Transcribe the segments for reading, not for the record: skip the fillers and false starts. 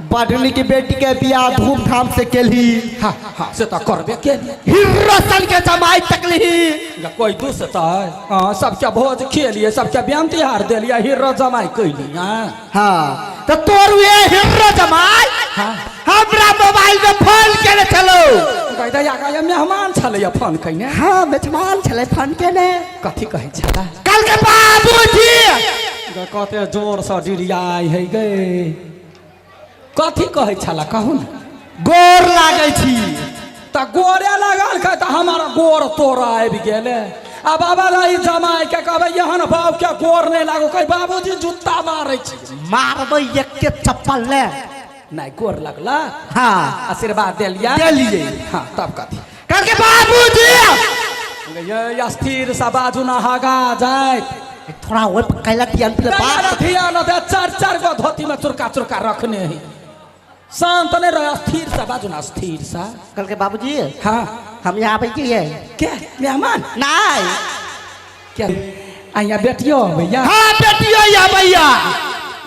बड नीक बेटी के बियाह धूमधाम से केलही। हाँ हाँ, से तऽ करबे केली। हिर्रो सन के जमाई तकलही। या कोई दूसता है? हाँ, सबके भोज खेलिए, सबके ब्याह तिहार देलिए, हीरो जमाई कैली। हाँ। हाँ, तो तोर वे हिर्रो जमाई हाँ। हमरा मोबाइल में फोन केने छलो। गई दैया गई, मेहमान छलैया फोन कैने? हाँ, मेहमान छलै फोन केने। कथी कहै छला? कल के बाबूजी। गे, कते जोर से डिरियाइ है गे। कथी कहै छला कहू ने। गोर लागै छी। तऽ गोरे लागल के तऽ हमर गोर तोरा आबि गेलै। आ बाबा ई जमाई के कहबै एहन बाप के गोर नहि लागो, कहै बाबूजी जुत्ता मारै छी। मारबै एके चप्पल ले। नहि गोर लगला? हाँ। आशीर्वाद देलियै? देलियै। हाँ, तब कथी? कल के बाबूजी। ये स्थिर से बाजू ना हगा जाए। थोड़ा ओहि पर कैला ध्यान पे बात। ध्यान दे, चार चार गो धोती में चुरका चुरका रखने है, शांत नहीं रहे, स्थिर से बाजू ना, स्थिर से। कल के बाबूजी। हाँ। हम यहाँ आबै छियै। के मेहमान? नहीं। के आइया बेटियो भैया? हाँ, बेटियो आबैया।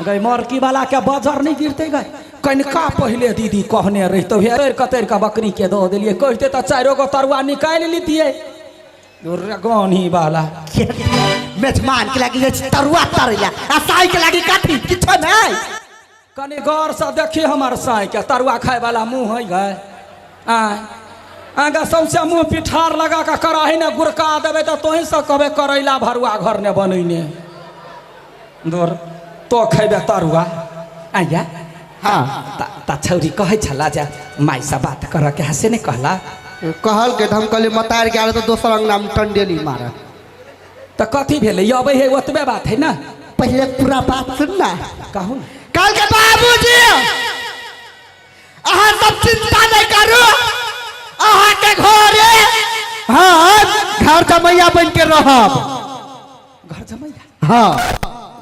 गई मरकी वाला के बजर नहीं गिरते गए। कनिका पहले दीदी कहने रहितो हे, तैर कऽ तैर कऽ बकरी के दऽ देलियै, कहते तऽ चारिो गो तरुआ निकालि लितियै गनी वाला। मेजमान के लागी जे तरुआ तरैया आ साई के लागी काठी किछो नहीं। कनि गौरसँ देखी हमर साँइके, तरुआ खाय वाला मुँह है गए? आँय आगाँ सौंसे मुँह पिठार लगा कऽ कड़ाही ने गुड़का देबै तऽ तोहीं सब कहबै करैला भरुआ घर ने बनैने दूर तो खैबे तरुआ। आइया। हाँ। ता छौरी कहै छला जे माइसँ बात करऽ के है, से नहि कहला? कहल के हम कहलियै मतार के आबै तऽ दोसर अंगना में टंडेली मारे। तऽ कथी भेलै? अबै है ओतबे बात है ना। पहले पूरा बात सुन ना। कहू ने। कल के बाबूजी, अहाँ सब चिंता नहीं करू, अहाँ के घरे हाँ घर जमैया बन के रहब। घर जमैया? हाँ।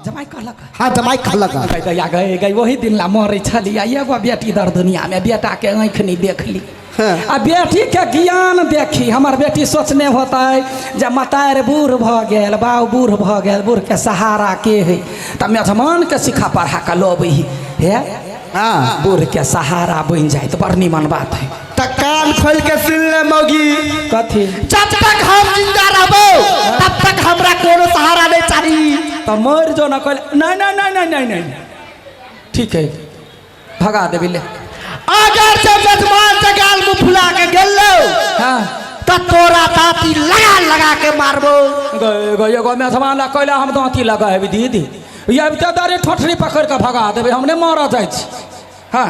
जमाई कहलक? हाँ, जमाई कहलक। गई गई गई गई, वही दिन ला मरे छलिया। एगो बेटी दर दुनिया में, बेटा के आँखि नहीं देखली। हाँ। आ बेटी के ज्ञान देखी, हमर बेटी सोचने होता है जे मतार बूढ़ भऽ गेल, बाउ बूढ़ भऽ गेल, बूढ़ के सहारा के है? तऽ मेजमान के सिखा पढ़ा के लबै हे। हाँ। बूढ़ के सहारा बनि जाए तऽ बड़ निमन बात है। त कान खोल के सुन ले मौगी। कथी? जब तक हम जिंदा रहबो तब तक हमरा कोनो सहारा नहीं चाहिए। तऽ मरि जो ना कहले। नहीं नहीं नहीं नहीं नहीं नहीं, ठीक है, भगा देबी ले। अगर जब मेजमान से गाल मुंह फुला के गेलो हाँ। त तोरा ताती लगा लगा के मारबो। गए गए, एगो मेजमान ला कैला हम दाँती लगा हेबी दीदी? ये तऽ दारे ठोठरी पकड़ के भगा देबै, हम नहि मरऽ जाइ छी। हाँ।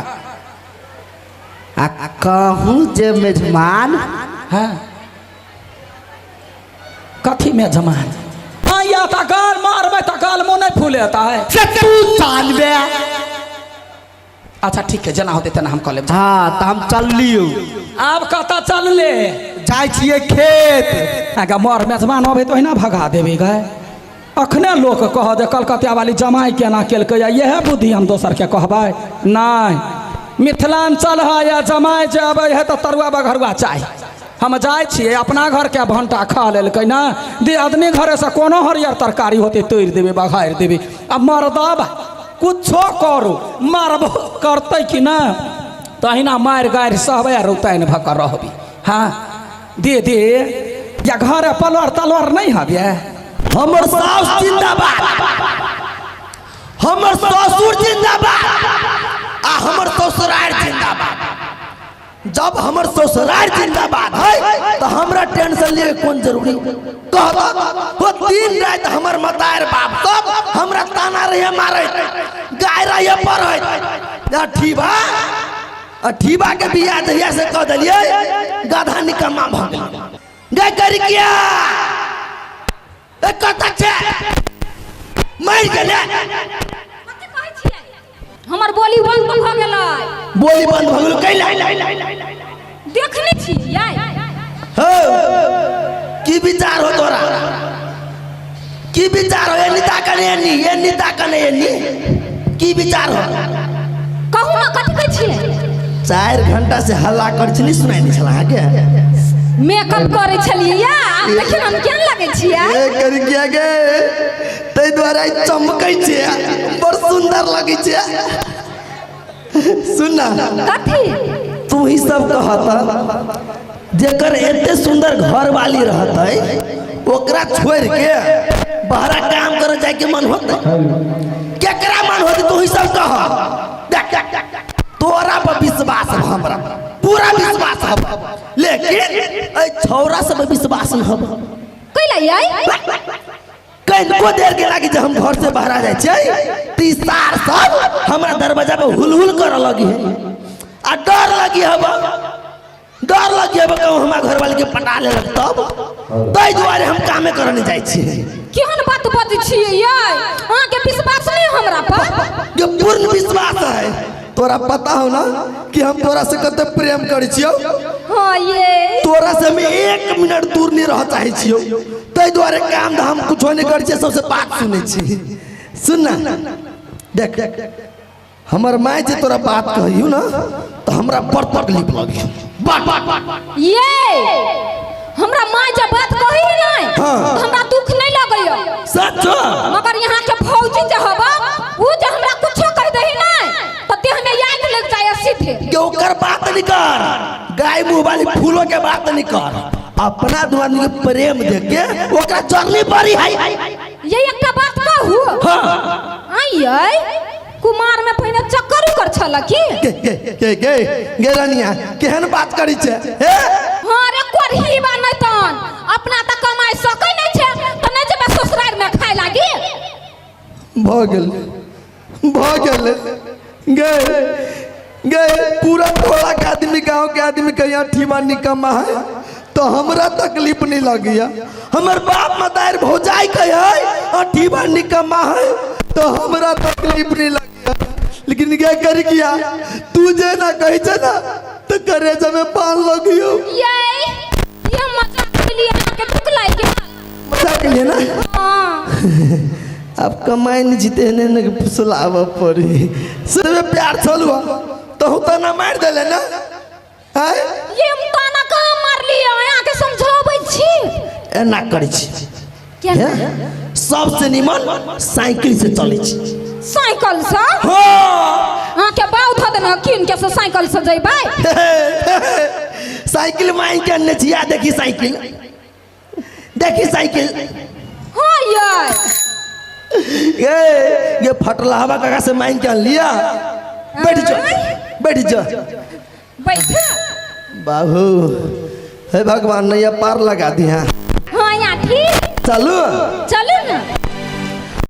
आ कहूँ जे मेजमान। हाँ, कथी मेजमान? हाँ, या तऽ गाल मारबै तऽ गाल मुँह नहि फूलेता है। से तू जानबे। अच्छा ठीक है, जेना होतै तेना हम कऽ लेब। हाँ, तऽ हम चललियौ। आब कतऽ चलले? जाइ छियै खेत। आगा मर मेजमान अबै तऽ ओहिना भगा देबै गए। अखने लोक कह जे कलकतिया वाली जमाई केना केलकै, इएह बुद्धि हम दोसरके कहबै नहि। मिथिलाञ्चल है या जमाई जे अबै है तऽ तरुआ बघरुआ चाही। हम जाइ छियै अपना घरके भण्टा खा लेलकै ने, दियादनी घरेसँ कोनो हरियर तरकारी होतै तोड़ि देबै, बघारि देबै। आ मरदबा कुछो करू मारबो करतै कि नहि, तहिना मारि गारि सहबै आ रौताइन भऽ कऽ रहबै। हाँ दीदी, या घर पलवर तलवर नहीं हबे? हमर सास जिंदाबाद, हमर ससुर जिंदाबाद आ हमर ससुरार जिंदाबाद। जब हमर ससुरार जिंदाबाद है तो हमरा टेंशन लिए कोन जरूरी? कहता वो दिन रात हमर मतार बाप सब हमरा ताना रहे मारे, गाय रहे पढ़े। अठीबा अठीबा के बियाह जहिया से कह दिलियै गधा निकम्मा भऽ गेल। गै करिकिया, ए कतऽ छै? मरि गेलै? कथी कहै छियै? हमर बोली बंद भऽ गेलै। बोली बंद भऽ गेल कैला? देखने छियै। हो, की विचार हो तोरा? की विचार हो? एनी ताकने एनी, एनी ताकने एनी, की विचार हो? कहू ने, कथी कहै छियै? 4 घंटा से हल्ला कर छली, सुनाई नहीं छला अहाँके? मेकअप करै छलियै या आब देखियौ ने हम केहन लगै छियै। ए करिकिया गे, ताहि दुआरे आइ चमकै छै, बड़ सुन्दर लगै छै। सुन ना। कथी? तू ही सब कहता, जेकर एते सुंदर घर वाली रहते ओकरा छोड़ के बाहरा काम करे जाए के मन होते? केकरा मन होते? तू ही सब कह। देख, तोरा पर विश्वास है, हमरा पूरा विश्वास है, लेकिन ए छौरा सब पर विश्वास न हब। कैला यै? कनिको देर के लागी जब हम घर से बाहर आ जाए छियै त ई सार सब हमरा दरवाजा पे हुल हुल करऽ लगी है आ डर लगी हब, डर लगी हब कहूँ हमरा घर वाले के पटा लेलक तब। ताहि दुआरे हम कामे करऽ नहीं जाइ छियै। केहन बात बजै छियै यै? अहाँके विश्वास नहि हमरा पर? जो पूर्ण विश्वास है। तोरा पता हो ना कि हम तोरा से कते प्रेम करै छियौ। हाँ ये। तोरा से हम 1 मिनट दूर नहीं रह चाहै छियौ, ताहि दुआरे काम धाम कुछो नहीं करै छियै, सबसे बात सुनै छी। सुन ना, देख, हमर माय जे तोरा बात कहियौ ना तऽ हमरा बड़ तकलीफ लगी, बड़। ये हमरा माँ जे बात कही नहीं हाँ। तो हमरा दुख नहीं लगैया। सच? मगर यहाँ के फौजी जे हबा उ जे हमरा कुछो कह दही नहीं तो देह में आग लग जाए सीधे। के ओकर बात नहीं कर, गाय मुंह वाली फूलों के बात नहीं कर, अपना दू आदमी के प्रेम देख के ओकरा जरनी पड़ी है। ये एकटा बात कहू? हाँ। आइयै, कुमार में पहिने चक्कर उकर छल की? के के के के गे रनिया, केहन बात करी छे हे? हाँ रे कोढ़ी बा, नहीं तन अपना तऽ कमाइ सकै नहीं छै तऽ नहीं जेबै ससुराल में खाय लागी? भऽ गेल, भऽ गेल। गे गे, पूरा टोला के आदमी, गांव के आदमी के यहाँ ठीमा निकम्मा है तो हमरा तकलीफ नहीं लगिया। हमर बाप मदार भौजाई के है अठीबा निकम्मा है तो हमरा तकलीफ नहीं लगिया, लेकिन गे कर किया तू जे ना कही छे ना तो करे में पान लगियो। ये ये मजाक के लिए अहाँके दुख लागि गेल? मजाक के लिए ना। हाँ। अब कमाई नहीं जीते ने ने फुसलाव पड़ी सर में प्यार छलुआ तो हूँ तो ना मार देले ना आय? ये हम ताना कहाँ मारलियै? अहाँके समझाबै छी। एना करै छी। केना? हे? सबसे निमन साइकिल से चलै छी। साइकिल से? हाँ। अहाँके बाउ धऽ देने कीन के से साइकिल से जइबै? साइकिल मांग के अनने छी। आ देखी साइकिल, देखी साइकिल। हाँ यै। ये ये फटला हवा काका से मांग के अन लिया। बैठ जा, बैठ जा। बैठ। बाबू, हे भगवान, नैया पार लगा दिया। हाँ, यहाँ ठीक। चलू। चलू ने।